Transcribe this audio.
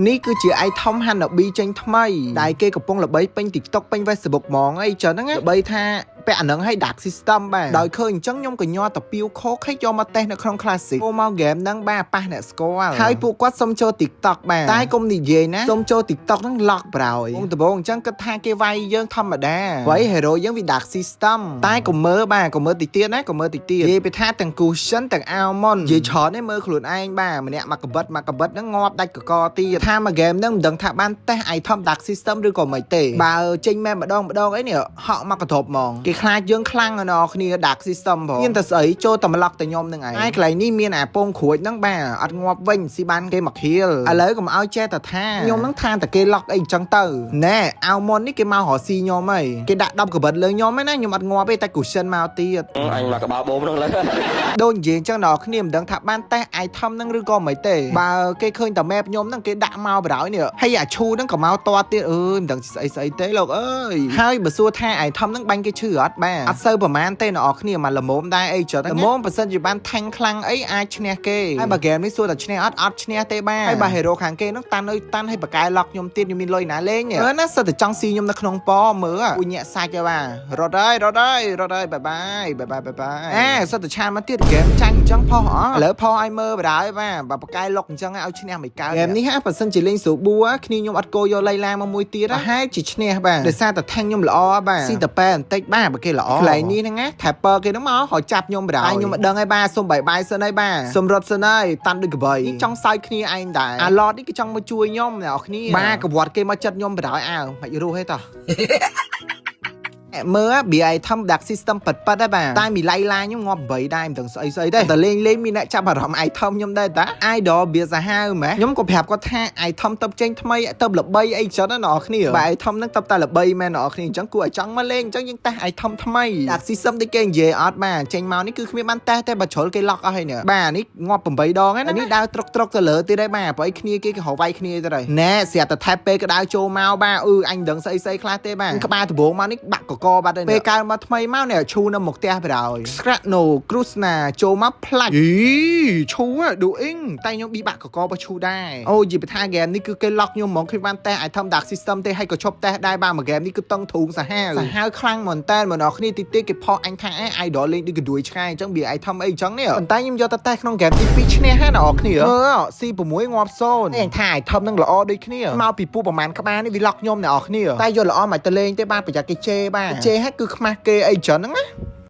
នេះគឺជា item Hanabi ចេញថ្មីដែលគេកំពុងល្បីពេញ TikTok ពេញ Facebook ហ្មងអីចឹងហ្នឹងណាល្បីថាពាក់អានឹងឲ្យ Dark System បាទដោយឃើញអញ្ចឹងខ្ញុំក៏ញ័រតាពីវខោខឲ្យយកមកតេស្តនៅក្នុង Classic ចូលមក game ហ្នឹងបាទប៉ះអ្នកស្គាល់ហើយពួកគាត់សុំចូល TikTok បាទតែកុំនិយាយណាសុំចូល TikTok ហ្នឹង lock ប្រោយងដំបងអញ្ចឹងគិតថាគេវាយយើងធម្មតាໄວ hero យើងវា Dark System តែកុំមើលបាទកុំមើលតិចទៀតណាកុំមើលតិចទៀតនិយាយពីថាទាំង cushion ទាំង almond និយាយច្រើនទេមើលខ្លួនឯងបាទម្នាក់មកកបិតមកកបិតហ្នឹងងាប់ដាច់កកទៀតថាមួយ game ហ្នឹងមិនដឹងថាបានតេស្ត item Dark System ឬក៏មិនទេបើចេញមែនម្ដងម្ដងអីនេះហក់មកកទ្របហ្មងគេខ្លាចយើងខ្លាំងណាស់គ្នា Dark System ផងមានតែស្អីចូលតែម្លុកតែខ្ញុំហ្នឹងឯងហើយកន្លែងនេះមានអាពងក្រួចហ្នឹងបាទអត់ងាប់វិញស៊ីបានគេមកខៀលឥឡូវកុំឲ្យចេះតែថាខ្ញុំហ្នឹងថាតែគេលុកអីអញ្ចឹងទៅណែអាវមុននេះគេមករកស៊ីខ្ញុំហីគេដាក់10កបិតលើខ្ញុំឯណាខ្ញុំអត់ងាប់ទេតែ cushion មកទៀត អញមកក្បាលបូមហ្នឹងលើ ដូចនិយាយអញ្ចឹងដល់គ្នាមិនដឹងថាបានតេស្ត item ហ្នឹងឬក៏មិនទេបើគេឃើញតែ map ខ្ញុំហ្នឹងគេដាក់មកបណ្ដោយនេះហើយអាឈូហ្នឹងក៏មកតទៀតអើយមិនដឹងស្អីស្អីទេលោកអើយហើយបើសួរថា item ហ្នឹងបាញ់គេឈឺអត់បាទអត់សូវប្រហែលទេអ្នកគ្នាមកល្មមដែរអីចឹងល្មមបើសិនជាបានថាញ់ខ្លាំងអីអាចឈ្នះគេហើយបើ game នេះសួរតែឈ្នះអត់អត់ឈ្នះទេបាទហើយបើ hero ខាងគេហ្នឹងតាន់អើយតាន់ឲ្យបកែឡុកខ្ញុំទៀតខ្ញុំមានលុយណាលេងអឺណាសិតតែចង់ស៊ីខ្ញុំនៅក្នុងប៉មើលអ៊ូញាក់សាច់ហើយបាទរត់ហើយរត់ហើយរត់ហើយ bye bye bye bye bye bye អេសិតតែឆានមកទៀតហ្គេមចាញ់អញ្ចឹងផុសអឥឡូវផុសឲ្យមើលបណ្ដោយបាទបើបកែលុកអញ្ចឹងឲ្យឈ្នះមិនកើតហ្គេមនេះហាបើសិនជាលេងស្រួលបួគ្នាខ្ញុំអត់គោយកលៃឡាមកមួយទៀតហាជាឈ្នះបាទដោយសារតែថាញ់ខ្ញុំល្អបាទស៊ីតែប៉ែបន្តិចបាទបើគេល្អកន្លែងនេះហ្នឹងណាថែពើគេហ្នឹងមកហើយចាប់ខ្ញុំបណ្ដោយខ្ញុំមិនដឹងឯបាទសុំ bye bye សិនហើយបាទសុំរត់សិនហើយតាន់ដូចកបីនេះចង់សើចគ្នាឯងដែរអាឡតនេះគេចង់មកជួយខ្ញុំអ្នកនរគ្នាបាទកវត្តគេមកចិត្តខ្ញុំបណ្ដោយអើមិនរស់ទេតោះ មើលប៊ី item Dark System ប៉ិតប៉ិតដែរបាទតែមីឡៃឡាខ្ញុំងាប់8ដែរមិនដឹងស្អីស្អីទេតែលេងលេងមានអ្នកចាប់អារម្មណ៍ item ខ្ញុំដែរតា idol បៀសាហាវម៉េះខ្ញុំក៏ប្រាប់គាត់ថា item ទៅចេញថ្មីទៅល្បីអីចឹងណាអ្នកគ្នាបាទ item ហ្នឹងទៅតែល្បីមែនអ្នកគ្នាអញ្ចឹងគួរឲ្យចង់មកលេងអញ្ចឹងយើងតេស្ត item ថ្មី Dark System ដូចគេនិយាយអត់បាទចេញមកនេះគឺគ្មានបានតេស្តទេបើជ្រុលគេ lock អស់ហើយនេះបាទនេះងាប់8ដងហ្នឹងនេះដើរត្រុកត្រុកទៅលើទៀតហើយបាទព្រោះអីគ្នាគេគេរកវាយគ្នាទៅហើយណែស្រាប់តែថែបពេលក្តៅចូលមកបាទអឺអញមិនដឹងស្អីស្អីខ្លះទេបាទក្បាលដំបងមកនេះបាក់កកបាត់ហើយពេលកើតមកថ្មីមកនេះឈូនៅមុខផ្ទះបណ្ដោយ Scrapno Krusna ចូលមកផ្លាច់យីឈូឌូអ៊ីងតែខ្ញុំប៊ីបាក់កករបស់ឈូដែរអូយីបថាហ្គេមនេះគឺគេ lock ខ្ញុំហ្មងគ្មានបានតេស្ត item Dark System ទេហើយក៏ឈប់តេស្តដែរបាទមួយហ្គេមនេះគឺតឹងទ្រូងសាហាវសាហាវខ្លាំងមែនតើមកដល់គ្នាតិចតិចគេផុសអញថាអេ idol លេងដូចកដួយឆ្កែអញ្ចឹងវា item អីអញ្ចឹងនេះប៉ុន្តែខ្ញុំយកទៅតេស្តក្នុងហ្គេមទី2ឈ្នះហើយអ្នកនរគ្នាមើល C6 ងាប់0នេះអញថា item នឹងល្អដូចគ្នាមកពីពូប្រហែលក្បាលនេះវា lock ខ្ញុំអ្នកនរគ្នាតែយកល្អមកទៅលេងទេបាទប្រយ័ត្នគេជេរបាទជេរហើយគឺខ្មាស់គេអីចឹងហ្នឹងណា។